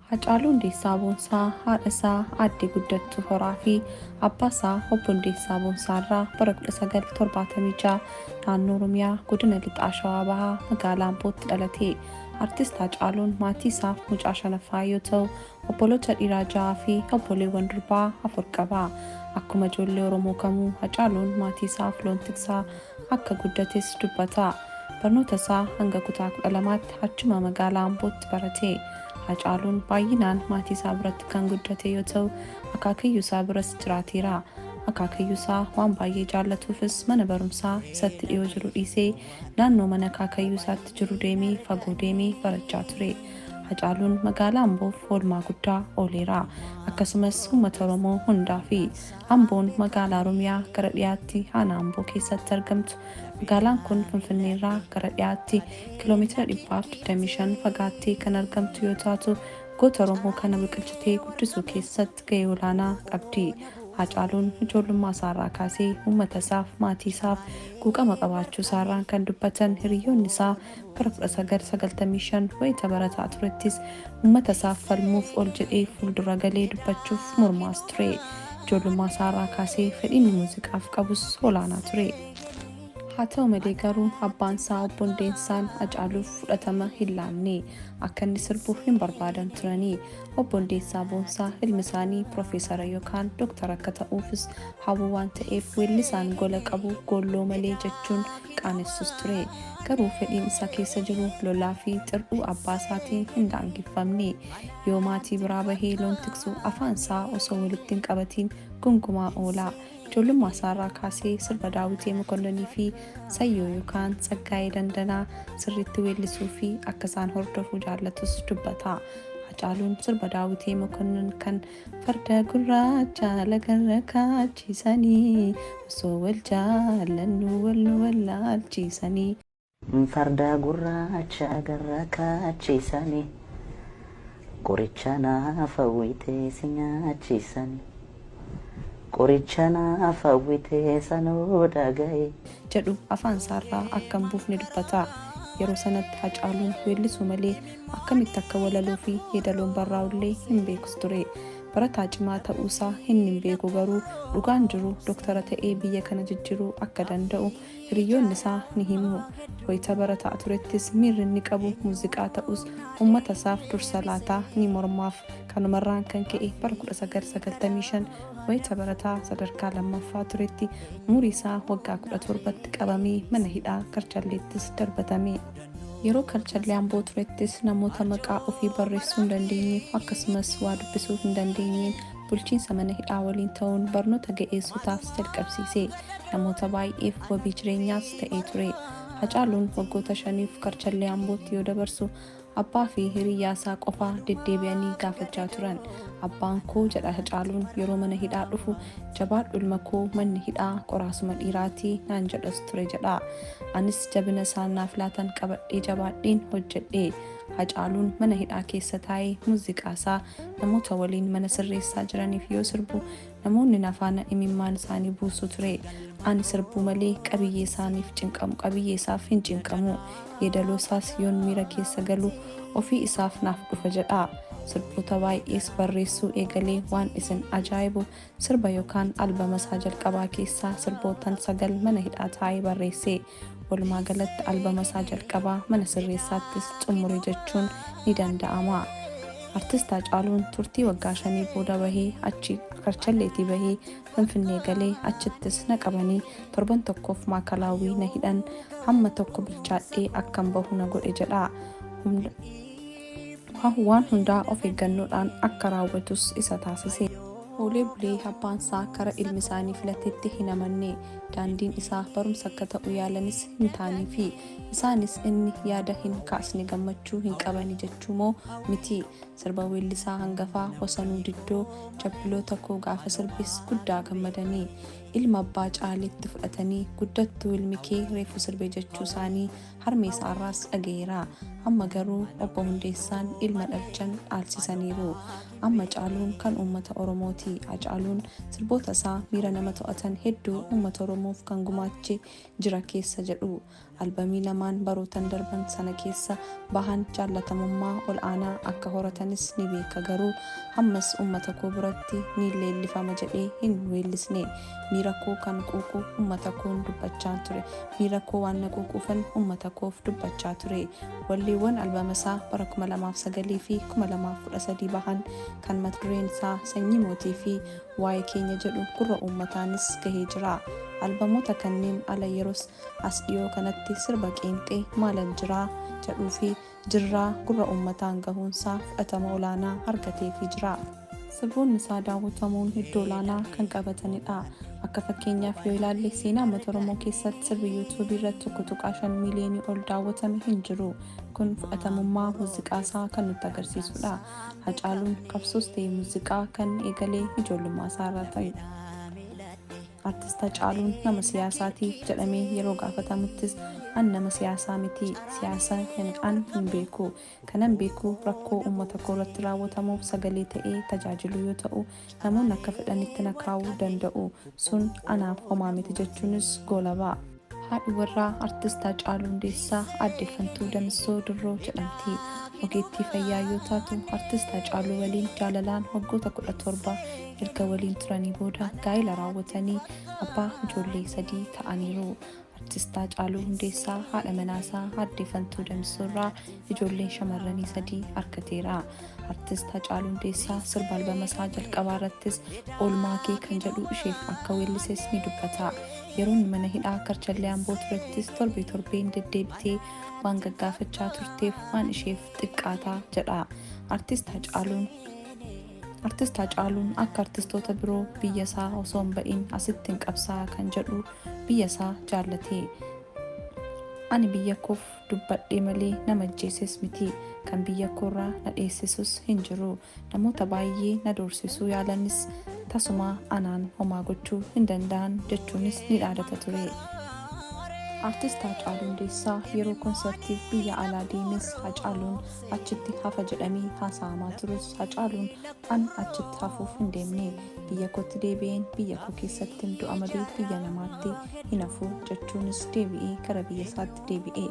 Hacaaluu Hundeessaa Boonsaa haadha isaa Aadde Guddattuu Horaa fi abbaa isaa Obbo Hundeessaa Boonsaa irraa bara 1976 naannoo Oromiyaa godina Lixaa Shawaa Bahaa magaalaa Ambootti dhalate. Artist Hacaaluun maatii isaaf mucaa shanaffaa yoo ta'u, obboloota dhiiraa ja'aa fi obboleewwan durbaa afur qaba. Akkuma ijoollee Oromoo kamuu Hacaaluun maatii isaaf loon tiksaa akka guddates dubbata. Barnoota isaa hanga kutaa 12tti achuma magaalaa Ambootti barate. Hacaaluun baay'inaan maatii isaa biratti kan guddate yoo ta'u, akaakayyuu isaa biras jiraateera. Akaakayyuu isaa waan baay'ee jaallatuufis mana barumsaa isatti dhiyoo jiru dhiisee naannoo mana akaakayyuu isaatti jiru deemee fagoo deemee barachaa ture. Hacaaluun magaalaa Amboof oolmaa guddaa ooleera. Akkasumas uummata Oromoo hundaafi. Amboon magaalaa Oromiyaa gara dhiyaatti aanaa Amboo keessatti argamtu. Magaalaan kun Finfinneerraa gara dhiyaatti kiiloomeetira 125 fagaattee kan argamtu yoo taatu, goota Oromoo kana biqilchitee guddisuu keessatti gahee olaanaa qabdi. Haacaaluun ijoollummaa isaarraa kaasee uummata isaaf, maatii isaaf quuqama qabaachuu isaarraan kan dubbatan hiriyyoonni isaa bara 1995 wayita barataa turettis uummata isaaf falmuuf ol jedhee fuuldura galee dubbachuuf mormaas ture. Ijoollummaa isaarraa kaasee fedhiin muuziqaaf qabus olaanaa ture. Haa ta'u malee garuu abbaan isaa Obbo Hundeessaan Hacaaluuf fudhatama hin laanne. Akka inni sirbu hin barbaadan turanii. Obbo Hundeessaa Boonsaa ilmi isaanii Piroofeesara yookaan Dooktara akka ta'uufis hawwu waan ta'eef weellisaan gola qabu goolloo malee jechuun qaanessus ture. Garuu fedhiin isa keessa jiru lolaa fi xirdhuu abbaa isaatiin hin daangeffamne. Yoo maatii biraa bahee loon tiksu afaan isaa osoo walitti hin qabatiin gungumaa oola. Ijoollummaa isaarraa kaasee sirba Daawitee Mokonnonii fi Sayyoo yookaan Tsaggaayee Dandanaa sirriitti weellisuu fi akka isaan hordofu jaallatus dubbata. Hacaaluun sirba Daawitee Mokonnon kan farda gurraacha lagarra kaachisanii osoo wal jaallannu wal nu wallaalchisanii. Farda gurraacha lagarra kaachisanii qoricha naaf hawwitee si nyaachisanii qoricha naaf hawwitee sanoo dhaga'e. Jedhu afaan isaarraa akka hin buufne dubbata. Yeroo sanatti Hacaaluun weellisuu malee akkamitti akka walaloo fi yeedaloon barraa'ullee hin beekus ture. Barataa cimaa ta'uusaa inni hin beeku garuu dhugaan jiru doktara ta'ee biyya kana jijjiiruu akka danda'u hiriyyoonni isaa ni himu. Wayita barataa turettis miirri inni qabu muuziqaa ta'us uummata isaaf dursa laataa ni mormaaf. Kanumarraan kan ka'e bara 1995 wayita barataa sadarkaa lammaffaa turetti umurii isaa waggaa 17tti qabamee mana hidhaa Karchalleettis darbatame. Yeroo Karchallee Amboo turettis namoota maqaa ofii barreessuu hin dandeenyeef akkasumas waa dubbisuu hin dandeenyeen bulchiinsa mana hidhaa waliin ta'uun barnoota ga'eessotaas jalqabsiise. Namoota baay'eef wabii jireenyaas ta'ee ture. Hacaaluun waggoota shaniif Karchallee Ambootti yoo dabarsu abbaa fi hiriyyaa isaa qofaa deddeebi'anii gaafachaa turan. Abbaan koo jedha Hacaaluun yeroo mana hidhaa dhufu jabaadhu ilma koo manni hidhaa qoraasuma dhiiraatii naan jedhas ture jedha. Anis jabina isaan naaf laatan qabadhee jabaadheen hojjedhe. Hacaaluun mana hidhaa keessa taa'ee muuziqaa isaa namoota waliin mana sirreessaa jiraniif yoo sirbu namoonni na faana imimmaan isaanii buusu ture. Ani sirbuu malee qabiyyee isaaniif cinqamu qabiyyee isaaf hin cinqamu. Yeedaloo isaas yoon miira keessa galu ofii isaaf naaf dhufa jedha. Sirboota baay'ees barreessuu eegalee waan isin ajaa'ibu sirba yookaan albama isaa jalqabaa keessaa sirbootan 9 mana hidhaa taa'ee barreesse. Walumaa galatti albama isaa jalqabaa mana sirreessaattis xumure jechuun ni danda'ama. Artist Haacaaluun turtii waggaa shanii booda bahee achi Karchalleetii bahee Finfinnee galee achittis na qabanii torban tokkoof maakalaawwii na hidhan hamma tokko bilchaadhee akkan bahu na godhe jedha. Waan hundaa of eeggannoodhaan akka raawwatus isa taasise. Oolee bulee abbaan isaa kara ilmi isaanii filatetti hin amanne. Daandiin isaa barumsa akka ta'u yaalanis hin taaneefi. Isaanis inni yaada hin kaasne gammachuu hin qabani jechuu moo miti. Sirba weellisaa hangafaa Wasanuu Diddoo jabbiloota koo gaafa sirbes guddaa gammadani. Ilma abbaa Caaliitti fudhatanii guddattuu ilmi kee reefu sirbe jechuu isaanii harmee isaarraas dhaga'eera. Amma garuu Obbo Hundeessaan ilma dhalchan dhaalsisaniiru. Amma Caaluun kan uummata Oromooti. Hacaaluun sirboota isaa miira nama to'atan hedduu uummata Oromoof kan gumaache jira keessa jedhu. Albamii lamaan barootan darban sana keessa bahan jaallatamummaa ol aanaa akka horatanis ni beeka, garuu hammas uummata koo biratti ni leellifama jedhee hin weellisne. Miira koo kan quuqu uummata koon dubbachaa ture. Miira koo waan na quuquufan uummata koof dubbachaa ture. Walleewwan albama isaa bara 2009 fi 2013 bahan kan mata dureen isaa Sanyii Mootii fi Waa'ee Keenya jedhu gurra uummataanis gahee jira. Albamoota kanneen ala yeroos as dhiyoo kanatti sirba qeenxee Maalan Jiraa jedhuu fi Jirraa gurra uummataan gahuunsaa fudhatama olaanaa argateefii jira. Sirboonni isaa daawwatamuun iddoo olaanaa kan qabatanidha. Akka fakkeenyaaf yoo ilaalle, seenaa uummata Oromoo keessatti sirbi yuutuubii irratti 1.5 miiliyoonii ol daawwatame hin jiru. Kun fudhatamummaa muuziqaa isaa kan nutti agarsiisudha. Hacaaluun qabsoos ta'e muuziqaa kan eegale ijoollummaa isaa irraa ta'e. Artist Hacaaluun nama siyaasaati jedhamee yeroo gaafatamuttis, an nama siyaasaa miti, siyaasa an hin beeku. Kanan beeku rakkoo uummata koo irratti raawwatamuuf sagalee ta'ee tajaajiluu yoo ta'u, namoonni akka fedhanitti na kaa'uu danda'u. Sun anaaf homaa miti jechuunis goolaba. Haadhi warraa Artist Hacaaluu Hundeessaa Aadde Fantuu Damissoo Dirroo jedhamti. Ogeettii fayyaa yoo taatu, Artist Hacaaluu waliin jaalalaan waggoota 17 erga waliin turanii booda gaa'ela raawwatanii abbaa ijoollee sadii ta'aniiru. Artist Haacaaluu Hundeessaa haadha manaasaa Aadde Fantuu Damissoo irraa ijoollee shamarranii sadii argateera. Artist Hacaaluu Hundeessaa sirba albama isaa jalqabaa irrattis Oolmaa Kee kan jedhu isheef akka weellises ni dubbata. Yeroo inni mana hidhaa Karchallee Amboo turettis torbee torbeen deddeebitee waan gaggaafachaa turteef waan isheef xiqqaata jedha. Artist Hacaaluun Artist Hacaaluun akka artistoota biroo biyya isaa osoo hin ba'in asittin qabsaa'a kan jedhu biyya isaa jaallate. Ani biyya koof dubbadhee malee nama ajjeeses miti. Kan biyya koorraa na dheessisus hin jiru. Namoota baay'ee na doorsisuu yaalanis tasumaa anaan homaa gochuu hin danda'an jechuunis ni dhaadata ture. Artist Haacaaluu Hundeessaa yeroo konsartiif biyya alaa deemes Hacaaluun achitti hafa jedhamee haasa'amaa turus Hacaaluun an achitti hafuuf hin deemne. Biyya kootti deebi'een biyya koo keessattin du'a malee biyya namaatti hin hafu jechuunis deebi'ee gara biyya isaatti deebi'e.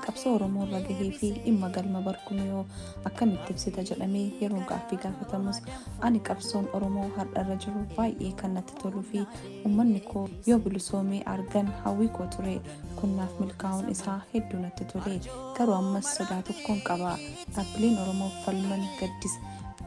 Qabsoo Oromoo irra gahee fi dhimma galma Barkumee hoo akkamitti ibsita jedhamee yeroo gaaffii gaafatamus, ani qabsoon Oromoo har'a irra jiru baay'ee kan natti toluu fi uummanni koo yoo bilisoomee argan hawwii koo ture. Kun naaf milkaa'uun isaa hedduu natti tole. Garuu ammas sodaa tokkon qaba. Dhaabbileen Oromoof falman gaddisa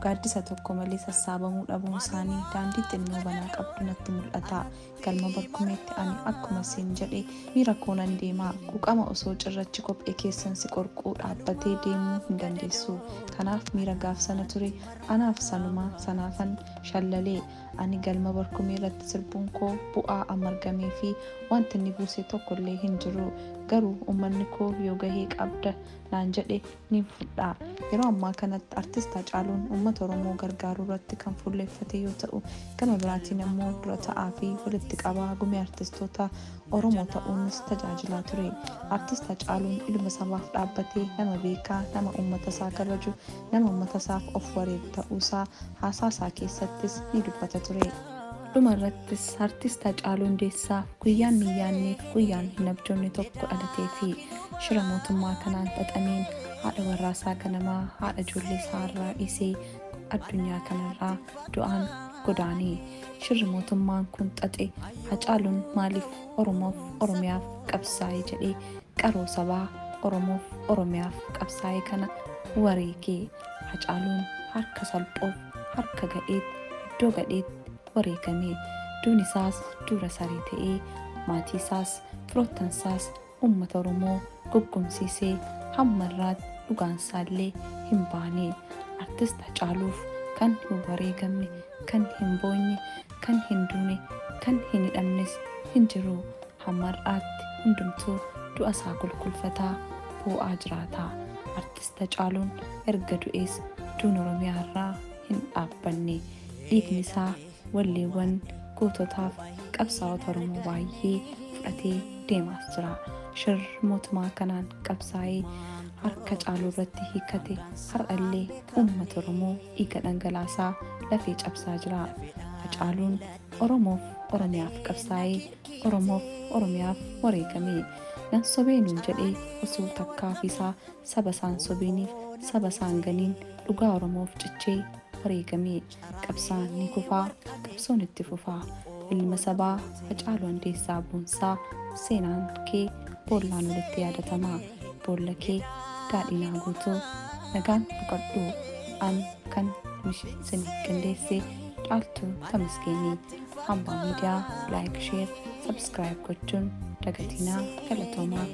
gaaddisa tokko malee sassaabamuu dhabuun isaanii daandii xinnoo banaa qabdu natti mul'ata. Galma Barkumeetti ani akkuma siin jedhe miira koonan deema. Quuqama osoo cirrachi kophee keessan si qorquu dhaabbatee deemuu hin dandeessu. Kanaaf miira gaaf sana ture anaaf sanuma, sanaafan shallale. Ani galma Barkumee irratti sirbuun koo bu'aa amma argamee fi wanti inni buuse tokkollee hin jiru. Garuu uummanni koo yoo gahee qabda naan jedhe nin fudha. Yeroo ammaa kanatti Artist Hacaaluun uummata Oromoo gargaaruu irratti kan fuulleeffate yoo ta'u, gama biraatiin ammoo dura ta'aa fi walitti qabaa Gumii Artistoota Oromoo ta'uunis tajaajilaa ture. Artist Hacaaluun ilma sabaaf dhaabbate, nama beekaa, nama uummata isaa kabaju, nama uummata isaaf of wareegu ta'uusaa haasaa isaa keessattis ni dubbata ture. Dhuma irrattis Artist Hacaaluu Hundeessaaf guyyaan hin yaadneef guyyaan hin abjoonne tokko dhalateefi. Shira mootummaa kanaan xaxameen haadha warraasaa ganamaa, haadha ijoollee isaa irraa dhiisee addunyaa kanarraa du'aan godaane. Shirri mootummaan kun xaxe Hacaaluun maaliif Oromoof Oromiyaaf qabsaa'e jedhee qaroo sabaa Oromoof Oromiyaaf qabsaa'e kana wareege. Hacaaluun harka salphoof harka gadheetti, iddoo gadheetti wareegame. Duuni isaas duura saree ta'ee maatii isaas, firoottan isaas, uummata Oromoo goggomsiisee hamma irraatti dhugaansaallee hin baane. Artist Hacaaluuf kan hin wareegamne, kan hin boonye, kan hin duune, kan hin hidhamnes hin jiru. Hamma har'aatti hundumtuu du'a isaa kulkulfataa boo'aa jiraata. Artist Hacaaluun erga du'ees duun Oromiyaa irraa hin dhaabbanne. Dhiigni isaa walleewwan goototaaf qabsaa'ota Oromoo baay'ee fudhatee deemaas jira. Shirri mootumaa kanaan qabsaa'ee harka caaluu irratti hiikkate har'allee uummata Oromoo dhiiga dhangalaasaa lafee cabsaa jira. Hacaaluun Oromoof Oromiyaaf qabsaa'ee Oromoof Oromiyaaf wareegame. Nan sobee nuun jedhee osoo takkaaf isaa saba isaan sobeeniif saba isaan ganiin dhugaa Oromoof cichee wareegamee. Qabsaan ni kufaa, qabsoon itti fufaa. Ilma sabaa Hacaaluu Hundeessaa Boonsaa, seenaan kee boollaan olitti yaadatama. Boolla kee daadhiinaa guutuu, nagaan boqodhu. An kan isin qindeesse Caaltuu Tamasgeenii. Hambaa Miidiyaa like, share, subscribe gochuun dagatinaa. Galatoomaa.